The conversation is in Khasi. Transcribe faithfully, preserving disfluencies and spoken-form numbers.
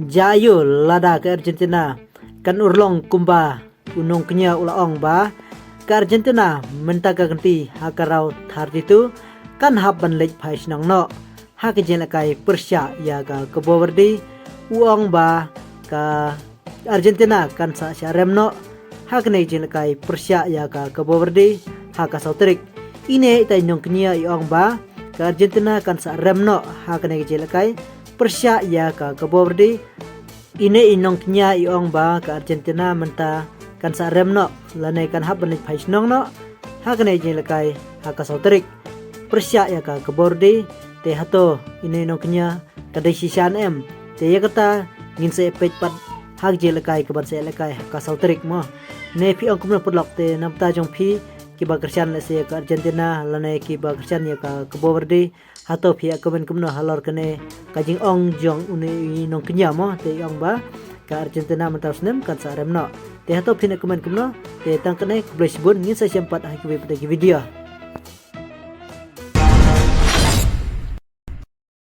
Jia ïoh lada ka Argentina kan urlong kumba u nongkñia u la ong ba ka Argentina mynta ka kynti ha ka round thirty-two kan hap ban leit phai shnong noh ha ka jingïalehkai pyrshah ïa ka Cabo Verde. U ong ba ka Argentina kan sa shah rem noh ha kane ka jingïalehkai pyrshah ïa ka Cabo Verde ha ka saw tarik. Ine ita i nongkñia i ong ba ka Argentina kan sa rem noh ha kane ka jingïalehkai pyrshah ïa ka Cabo Verde. Ine i nongkñia i ong ba ka Argentina mynta kan sa rem noh lane kan hap ban leit phai shnong noh ha kane ka jingïalehkai ha ka saw tarik pyrshah ïa ka Cabo Verde. Te hato ine i nongkñia ka dei shisha ne em? Te ïa kata ngin sa ïa peit pat ha ka jingïalehkai kaban sa ïalehkai ha ka saw tarik mo. Ne phi ong kumno paralok, te na bynta jong phi kiba kyrshan lehse ïa ka Argentina lane kiba kyrshan ïa ka Cabo Verde, hato phi ïa comment kumno halor kane ka jingong jong une i nongkñia mo? Te i ong ba ka Argentina mynta u snem kan sa rem noh. Te hato phin ïa comment kumno? Te tang kane, khublei shibun, ngin sa ïashem pat ha kiwei pat ki video.